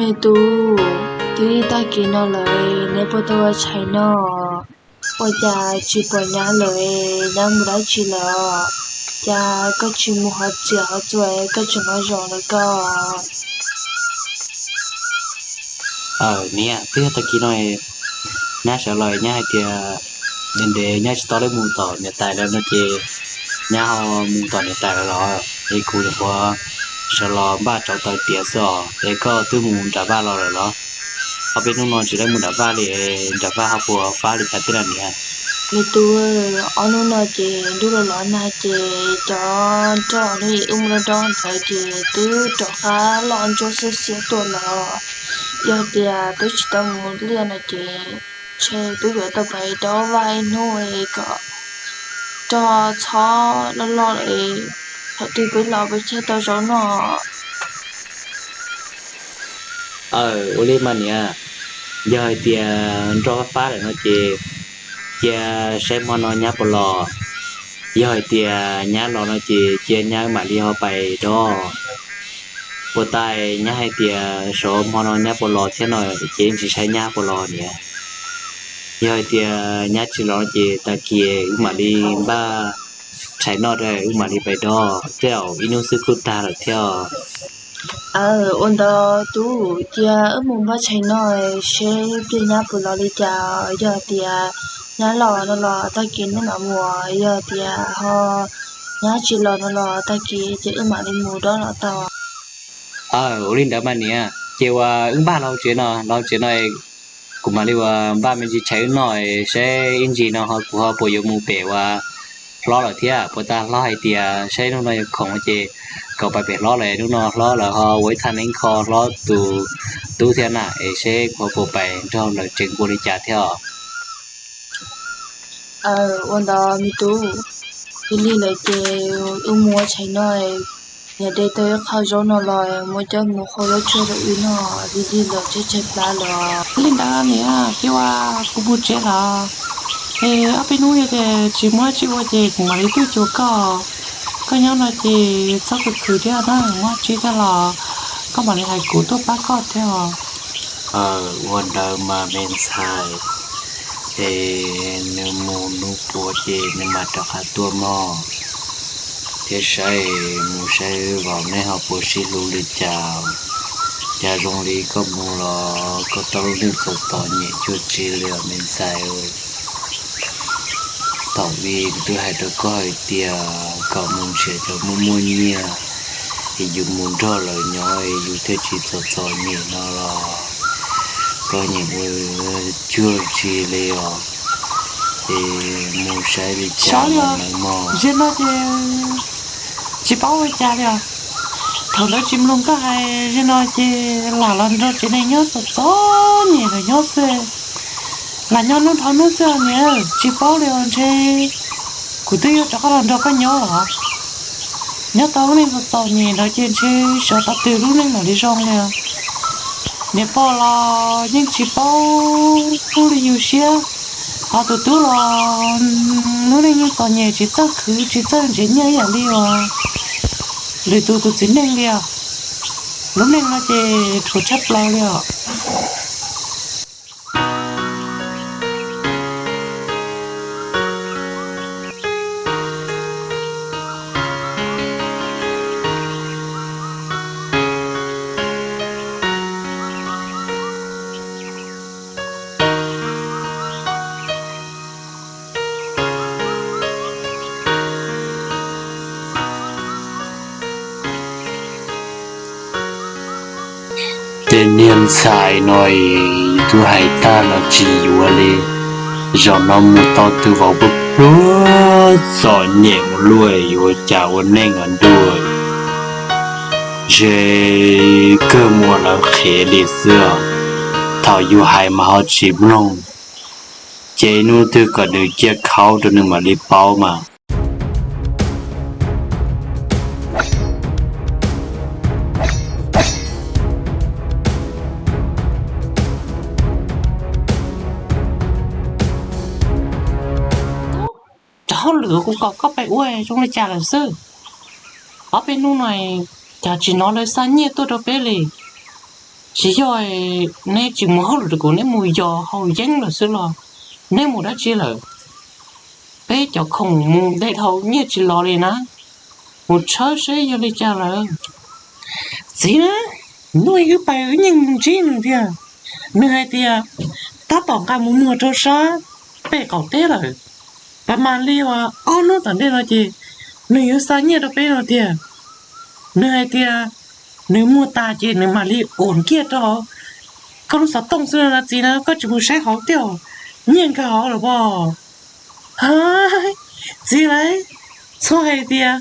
Me tub, twb tag kis no lawm, neb puas tau ua tshais noj? Ua cas tsis pom nyab lawm, nyab mus dab tsi lawm? Cas koj tsis mus hov txiav hov txuas, koj tseem nyob zoo lawm koj? Aw, niam, twb yog tag kis no nyab sawv los nyab hais tias ntev ntev nyab tsis tau mus tom niam tais lawm no ces nyab ho mus tom niam tais lawm los es kuv nyuam qhuav sawv los npaj tsau taws tiav xwb os. Es koj twb mus nram vaj los lawm los? Ob peb hnub no tsis tau mus nram vaj li, nram vaj ho puas fab li cas thiab na niam? Me tub, ob hnub no ces ntuj los los nag ces cov nroj no es wb mus dob dob ntawd ces twb rov qab loj ntsuab xiab xiab tuaj los. Yog tias twb tsis tau mus liaj no ces ntshe twb yuav tau pais dob vaj ib hnub es kom nroj txhob loj loj es thaum twg peb los peb thiaj tau zaub noj. Aw, ua li mas niam, yog hais tias nroj fab fab lawm no ces cia saib hmo no nyab puas los. Yog hais tias nyab los no ces cia nyab mam li ho pais dob. Puas tas nyab hais tias xyov hmo no nyab puas los thiab no ces tsis saib nyab puas los niam. Yog hais tias nyab tsis los no ces tag kis wb mam li npaj tshais noj, wb mam li pais dob, tej zaum ib hnub xwb kuj tag lawm thiab. Aw, ua ntawd tub, cia wb mus npaj tshais noj seb pliag nyab puas los li cas. Yog tias nyab los no los tag kis nej mam mus, yog tias ho nyab tsis los no los tag kis ces wb mam li mus dob los tau. Aw, ua li ntawd mas niam, ces uas wb npaj los tsev no, los tsev no kuv mam li uas npaj me ntsis tshais wb noj seb ib ntsis no ho kuv ho puas yuav mus pem uas hlob lawm thiab. Puas tas hlob hais tias saib hnub no yuav khoom ces kom pais pem hlob lawm, hnub no hlob lawm ho ua ib thaj neeb kho hlob tus tub thiab na, es seb kuv ho puas pais nrog lawv tsev npua li cas thiab os. Aw, ua ntawd me tub, lig lig lawm ces wb mus ua tshais noj, niam de tau ib qho zaub no los muab coj mus qhau zaub tsuag rau wb noj, lig lig lawm tshaib tshaib plab lawm. Li ntawd niam, ces uas kuv mus tsev lawm es ob peb hnub yog tias tsis muaj dab tsi ua ces kuv mam li tuaj cuag koj. Koj nyob no ces txhob khwv khwv thiab na, muaj dab tsi thiab los koj mam li hais kuv tuaj pab koj thiab os. Aw, ua ntawd mas me ntxhais, es nws mus hnub puav ces nws mam rov qab tuaj mog, thiab saib, mus saib vauv neb ho puas sib hlub li cas. Cas zoo li koj mus los koj tau lub neej txom txom nyem cuag tsi li os me ntxhais. Thaum ub kuv twb hais rau koj hais tias kom mus nrhiav cov muaj muaj nyiaj es yus mus nrog lawv nyob es yus thiaj tsis txom txom nyem no los koj nyeem ua cuag tsi li os. Es mus saib li cas li os, mog. Zaum no ces tsis paub ua cas li os. Thaum ntawd tsis mloog koj hais, zaum no ces lam los nrog tsev neeg nyob txom txom nyem lawm nyob xwb. Lam nyob hnub dhau hnub xwb os niam, tsis paub li os, ntshe kuv twb yuav rov qab los nrog koj nyob los. Nyob tau lub neej txom txom nyem ntawd ces ntshe xyov tau twg lub neej mam li zoo li os. Niam pog los yeej tsis paub li yus siab, ho tus tub los lub neej yeej txom nyem tsis txawj khwv tsis txawj nrhiav nyiaj ib yam li uas lwm tus tus txiv neej li os. Lub neej no ces dhuav tshaj plaws li os. Tej niag ntxhais no es yus twb hais tag los tsis yuav li. Zaum no mus tau tus vauv pluag pluag txom nyem ua luaj, yuav ua cas ua neej os ntuj. Ntshe kawg mus ua lawv qhev li xwb os. Thaum yus hais mas ho tsis mloog, ces hnub twg kom nws ciaj khaub rau nws mam li paub mas. Cov hauj lwm kuv kom koj pab ua zoo li cas lawm xwb? Ob peb hnub no cas tsis hnov lawv xa nyiaj tuaj rau peb li? Tsis yog neb tsis mus hauj lwm rau kuv, neb mus yos haus yeeb lawm xwb los neb mus dab tsi lawm? Peb cov khoom mus de dhau nyiaj tsis los li na. Mus tshawb seb yog li cas lawm. Txiv na, hnub i wb pais wb yeej mus ntsib nws tiag. Nws hais tias tab tom nqa mus muag rau sab pem qaum teb lawm. Pab mam li uas ob hnub tom ntej no ces nws yuav xa nyiaj rau peb no tiag. Nws hais tias nws muag tas ces nws mam li ua kiag rau koj lub xov tooj xwb no na txiv na, koj tsis mus saib hauv tiag, nyiaj nkag hauv lawm pob. Txiv lauj, txhob hais tias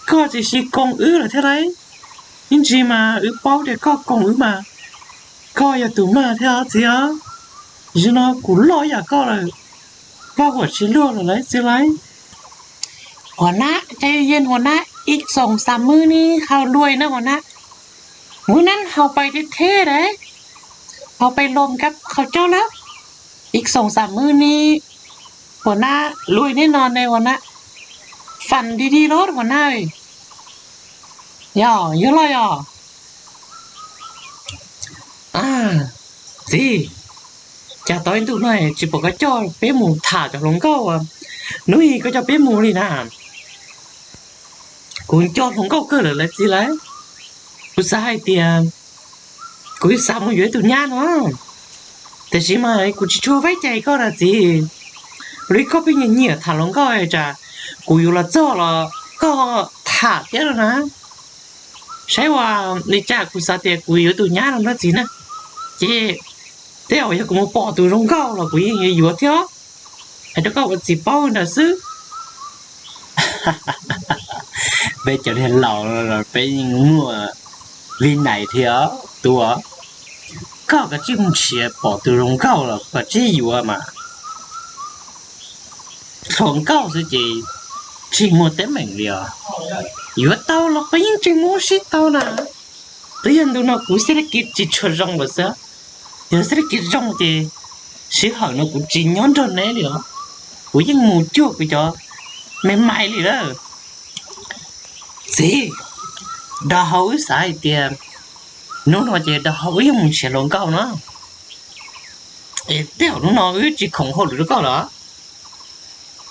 koj tsis koom wb lawm thiab lauj. Ib ntsis mas wb paub tias koj koom wb mas koj yog tus mag thiab os txiv os. Zaum no kuv loj yam koj lawm, koj huam tsis luaj lawm lauj txiv lauj. Hua nab, cai yeej hua nab, ib xoom xav mwb nib hau luaj na hua nab. Mwb nab hau pais thiab thiab lauj, hau pais los kab qhov coj lawm. Ib xoom xav mwb nib, hua nab, luaj neb no ne hua nab. Fam di di los hua nab. Yog, yuav los yog. Txiv, cas tau ib ntus no tsis pom koj coj peb mus tham cov hluas nkauj, hnub i koj coj peb mus li na. Kuv coj hluas nkauj kawg lawm lauj txiv lauj. Kuv xav hais tias kuv xav mus yuav ib tug nyab no, tiam sis mas kuv tsis tshua faib cai koj na txiv. Li koj pheej nyiam nyiam tham hluas nkauj, tsam kuv yuav los txog los koj tham thiab no na. Saib ua li cas kuv xav tias kuv yuav tus nyab no na txiv na, ces tej zaum yog kuv mus pom tus zoo nkauj los kuv yeej yuav yuav thiab. Hais rau koj ua txiv paub ntawd xwb. Peb cov niag laus los peb yeej muaj vij nais thiab tuaj. Koj kav tsij mus nrhiav pom tus zoo nkauj los kav tsij yuav mas. Hluas nkauj xwb ces tsis muaj teeb meem li os. Yuav tau los koj yeej tsis muab sib tau na. Twb yog ntu no kuv xib laj kis tsis tshua zoo lawm xwb. Yog xib laj kis zoo ces sij hawm no kuv tsis nyob nrog neb li os. Kuv yeej mus cuag kuv cov me mais li lawm. Txiv, rau hauv wb xav hais tias hnub no ces rau hauv wb yuav mus nrhiav hluas nkauj no. Es tej zaum hnub no wb tsis khoom hauj lwm rau koj los?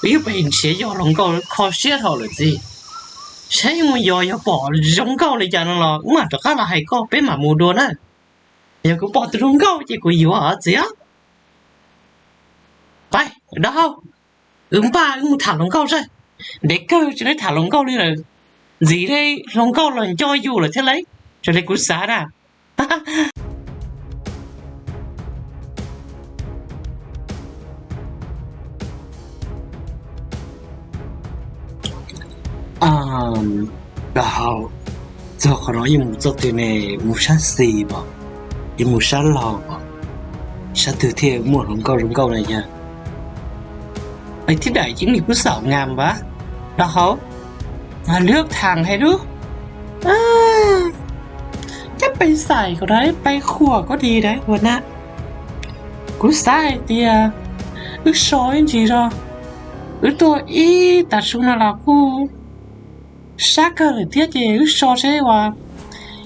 Wb yuav pais nrhiav yog hluas nkauj kho siab dhau lawm txiv. Saib mus yog, yog pom zoo nkauj li cas no los wb mam rov qab los hais koj, peb mam mus dua na. Yog kuv pom tus zoo nkauj ces kuv yuav txiv. Pais, rau hauv, wb npaj wb mus tham hluas nkauj seb. Ntev kawg tsis li tham hluas nkauj li lawm. Ntxiv li hluas nkauj los nco yus lawm thiab lauj, raws li kuv xav na. Rau hauv, txog qhov no yeej mus txoj twg ne? Mus sab xis pom, yeej mus sab laug pom, sab twg thiaj muaj hluas nkauj zoo nkauj na yog? Thiab daim yeej li kuv xaum ngam vas, rau hauv, lwb thaam hais lub, cab pes xais kom na, pes khuam koj di da ua na. Kuv xav hais tias wb so ib ntsis zog, wb tuaj ib tag su no los kuj sab kawg lawm thiab ces wb so seb ua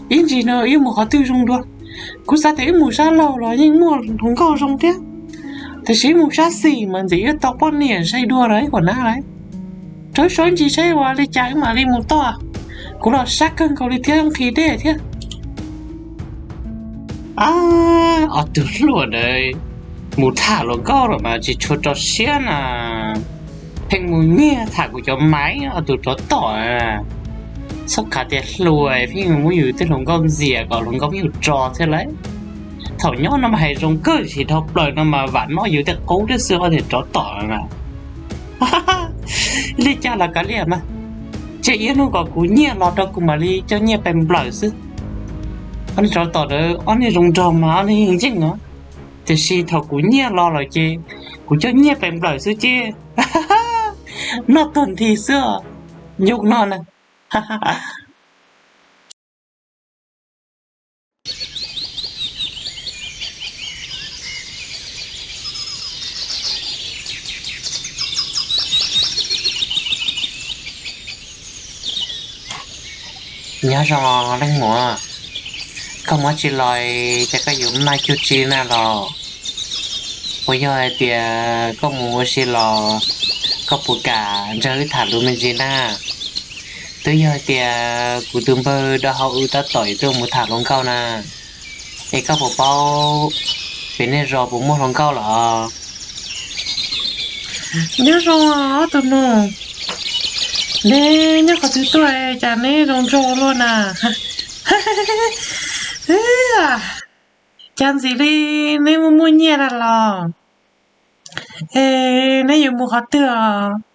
ib ntsis no wb mus qhov twg zoo dua. Kuv xav tias wb mus sab laug los yeej muaj hluas nkauj zoo thiab, tiam sis wb mus sab xis mas ntxim wb tau poj niam sai dua lawm ib huam na lawm. Rau wb so ib ntsis seb ua li cas wb mam li mus toj. Kuv los sab kawg nkaus li thiab nqhis dej thiab. Ob tug hluas ntawd mus tham hluas nkauj los mas tsis tshua rau siab na. Pheej mus nyiag tham kuv cov maiv, ob tug rov tom. Txhob khav tias hluas pheej muab yus tej hluas nkauj ntxias kom hluas nkauj pheej yus tso thiab lauj. Thaum nyob no mas hais zoo kawg, sim dhau plaws no mas vam noj yus tej qub thiab xwb, ob tug rov tom na. Li cas los kav liam mas, tseg ib hnub kom kuv nyiaj los rau kuv mam li coj nyiaj pes nplawm xwb. Ob niag rov tom ntawd ob niag zoo nraug mas ob niag yeej yeej os, tiam sis thaum kuv nyiaj los lawm ces kuv coj nyiaj pes nplawm xwb ces noj tuag nthi xwb os, nyuj no na. Nyob zoo leej muam, Koj mus ua si los ces koj yuav maj cuag tsi na los? Puas yog hais tias koj mus ua si los koj puas kam nrog wb tham lus me ntsis na? Twb yog hais tias kuv tus npawg dab hau wb tab tom tuaj mus tham hluas nkauj na, es koj puas paub pem nej zos puas muaj hluas nkauj los? Nyob zoo ob tug nus, neb nyob qhov twg tuaj cas neb zoo nraug luaj na? Cas ntxim li neb muaj muaj nyiaj na los? Es neb yuav mus qhov twg os?